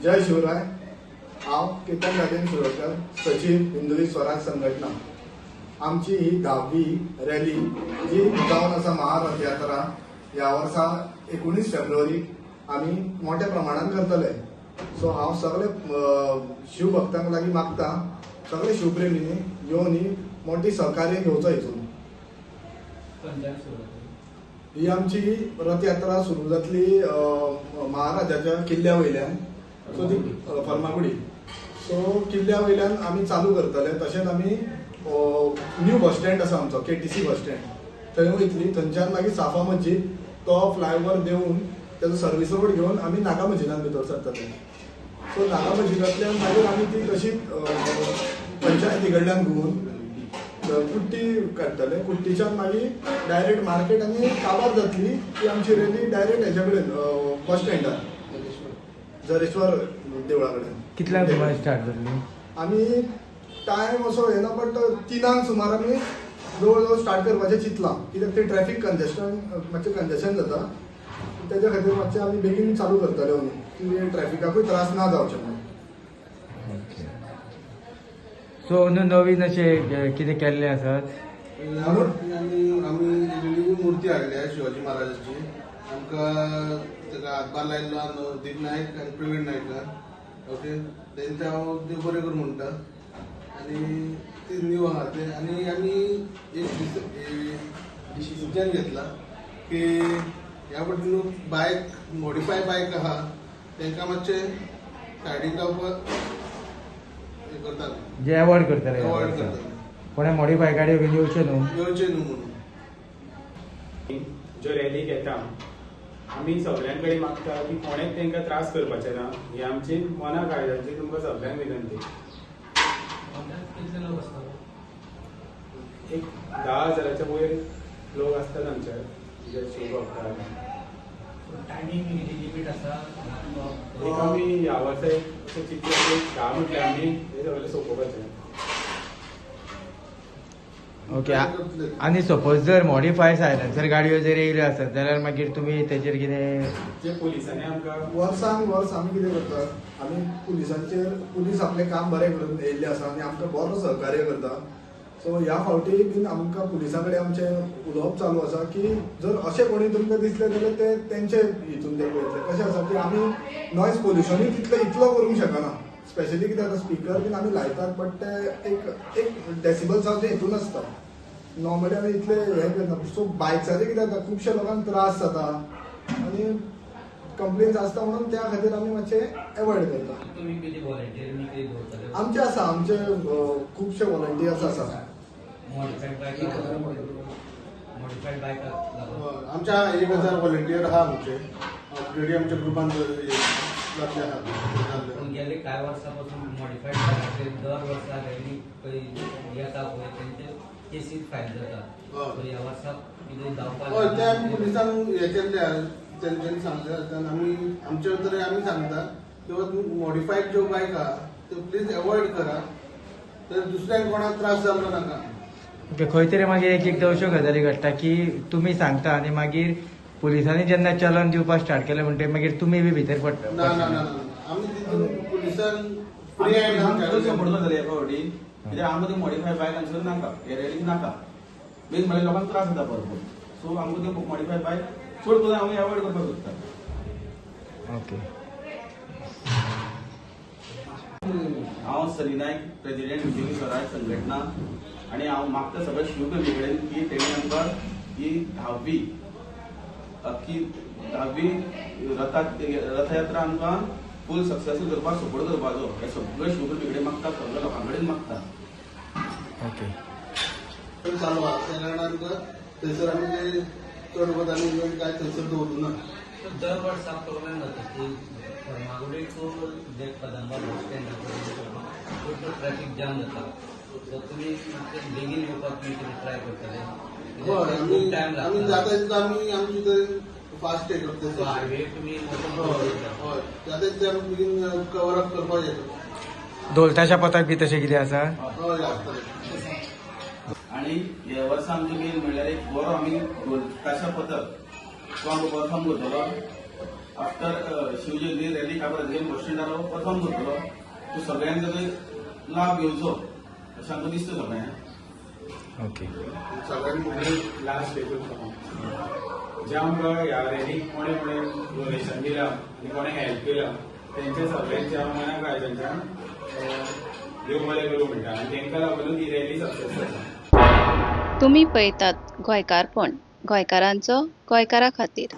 जय शिवराय. हांव केतन राजेंद्र शिरोडकर, सचीव, हिंदवी स्वराज संघटना. आमची ही 10वी रॅली जी जावन आसा महारथयात्रा, ह्या वर्सा 19 फेब्रुवारीक आमी मोठ्या प्रमाणान करतले. सो हांव सगळे शिवभक्तांक लागीं मागता, सगळे शिवप्रेमींनी येवन ही मोठी सहकार्य घेवचो हितून. ही आमची रथयात्रा सुरू जातली महाराजाच्या किल्ल्या वयल्यान. सो ती फर्मागुडी, सो किल्ल्या वयल्यान आमी चालू करतले. तशेंच आमी न्यू बस स्टँड आसा आमचो, केटीसी बस स्टँड, थंय वयतली. थंयच्यान मागीर साफा मस्जीद, तो फ्लायओवर देंवून तेजो सर्वीस रोड घेवन आमी नागा मस्जिदान भितर सरतले. सो नागा मस्जिदांतल्यान मागीर आमी ती तशीच पंचायती कडल्यान घुंवून कुट्टी काडटले. कुट्टीच्यान मागीर डायरेक्ट मार्केट आनी काबार जातली ती आमची रॅली डायरेक्ट हेच्या कडेन, बस स्टँडार, जरेश्वर देवळा कडेन. कितल्यांक सुमार स्टार्ट जातली? आमी टायम असो येना, बट 3ांक सुमार आमी जवळ जवळ स्टार्ट करपाचें चिंतलां, कित्याक ते ट्रॅफीक कंजेशन, मातशें कंजेशन जाता. तेज्या खातीर मातशें आमी बेगीन चालू करतले अंदू की ट्रॅफिकाकूय त्रास ना जावचे म्हणून. ओके, सो अंदू नवीन अशें कितें केल्लें आसात? आमी आमी नवी मूर्ती हाडल्या शिवाजी महाराजाची. आमकां ताका हातभार लायल्लो नवदीप नायक आनी प्रवीण नायकान. ओके, तेंचे हांव देव बरें करूं म्हणटा. आनी ती न्यू आहा ते. आनी आमी एक डिसिजन घेतला की ह्या फावटी न्हू बायक, मॉडिफाय बायक आहा तांकां मातशें सायडीक रावपाक हें करता. जे एवॉयड करतले? अवॉयड करता. कोणें मॉडिफाय गाडयो घेवन येवचें न्हू. येवचें न्हू म्हणून. ज्यो रॅली घेता, आमी सगळ्यां कडेन मागता की कोणेच तांकां त्रास करपाचे ना. ही आमची मना काळजाची तुमकां सगळ्यांक विनंती. एक 10,000च्या वयर लोक आसतात आमचे जे शिवभक्त. टायमींग लिमीट आसा? एक आमी ह्या वर्सा एक अशें चिंतलें की 10 म्हटल्यार आमी हें सगळें सोंपोवपाचें. ओके, आनी सपोज जर मॉडिफाय सायलन्सर गाडयो जर येयल्यो आसत जाल्यार मागीर तुमी तेजेर कितें? जे पुलिसांनी आमकां वर्सान वर्स आमी कितें करतात, आमी पुलिसांचेर, पुलीस आपलें काम बरें करून येयल्ले आसा आनी आमकां बरो सहकार्य करता. सो ह्या फावटी बीन आमकां पुलिसां कडेन आमचें उलोवप चालू आसा की जर अशें कोणी तुमकां दिसलें जाल्यार ते तेंचे हितून ते पळयतले. कशें आसा की आमी नॉयज पोल्युशनूय तितलें इतलो करूंक शकना. स्पेशली कितें आतां स्पिकर बीन आमी लायतात, बट ते एक एक डेसिबल्साचे हितून आसता. नॉर्मली आमी इतले हें करना. सो बायक्साचें कितें जाता, खुबश्या लोकांक त्रास जाता आनी कंप्लेन्स आसता, म्हणून त्या खातीर आमी मातशें एवॉयड करता. तुमी कितें व्हॉलंटियर बी कितें दवरतले? आमचे आसा, आमचे खुबशे व्हॉलंटियर्स आसा. मॉडिफायड बायक, मॉडिफायड बायकाक लागून. हय, आमच्या 1000 व्हॉलंटियर आहा आमचे ऑलरेडी आमच्या ग्रुपान जातले आहा जाल्ले. पूण गेले कांय वर्सां पासून मॉडिफायड बायकाचेर दर वर्सा रॅली पळय येता पळय, तेंचे केसीस फायल जाता. हय. सो ह्या वर्सा कितें जावपाक हय, ते आमी पुलिसांक हें केल्ले आहा, तेंच्यांनी सांगलें आसा आनी आमी आमच्या तरेन आमी सांगता किंवा मॉडिफायड ज्यो बायक आहा त्यो प्लीज एवॉयड करा, तर दुसऱ्यांक कोणाक त्रास जाल्लो नाका. ओके, खंय तरी मागीर एक एकदां अश्यो गजाली घडटा की तुमी सांगता आनी मागीर पुलिसांनी जेन्ना चलन दिवपाक स्टार्ट केलें म्हणटकीर मागीर तुमी बी भितर पडटा. ना ना ना ना, आमी तितून पुलिसान फ्री हँड आमी सपोर्ट करतले ह्या फावटी, कित्याक आमकां ती मॉडिफाय बायक हांगसर नाका, हे रॅलीक नाका. मेन म्हणल्यार लोकांक त्रास जाता भरपूर. सो आमकां ते मॉडिफाय बायक चड करून आमी एवॉयड करपाक सोदता. ओके. हांव सनी नायक, प्रेसिडेंट, हिंदवी स्वराज संघटना. आनी हांव मागता सगळ्या शिवप्रेमी कडेन की तेणी आमकां ही 10वी, अख्खी 10वी रथयात्रा आमकां फूल सक्सेसफूल करपाक सपोर्ट करपाचो हे सगळे शिवप्रेमी कडेन मागता, सगळ्या लोकां कडेन मागता. ओके. चालू आहा, त्या कारणान आमकां थंयसर आमी ते चड वत आमी इव्हंट काय थंयसर दवरूना. दर वर्सा प्रोब्लेम जाता की फर्मागुडी टू जे कदंबा बस स्टँडा कडेन खूब ट्रॅफिक जाम जाता. सो तुमी मातशें बेगीन येवपाक तुमी कितें ट्राय करतले? हय, खूब आमी टायम आमी लागता. जाता तितलो आमी आमची तरेन फास्ट हे करता. हायवे तुमी ओपन हय. करता? हय, जाता तितलें आमी बेगीन कवर अप करपाक येता. धोलताशा पथक बी तशें कितें आसा? हय, आसतलें. आणि हे वर्सा आमचें मेन म्हणल्यार एक बरो आमी ढोल ताशा पथक तो आमकां परफॉर्म करतलो. आफ्टर शिवजयंती रॅली काबार जातकीर बस स्टँडार परफॉर्म करतलो. सो सगळ्यांनी ताजो लाभ घेवचो अशें आमकां दिसता सगळ्यांक. ओके. सगळ्यांनी लास्ट एकूच सांगू, जे आमकां ह्या रॅलीक कोणे कोणे डोनेशन दिलां आनी कोणे हेल्प केला तेंच्या सगळ्यांच्या मना काळजांच्यान देव बरें करूं म्हणटा आनी तेंकां लागूनच ही रॅली सक्सेस जाता. तुमी पळयतात गोंयकारपण, गोंयकारांचो गोंयकारा खातीर.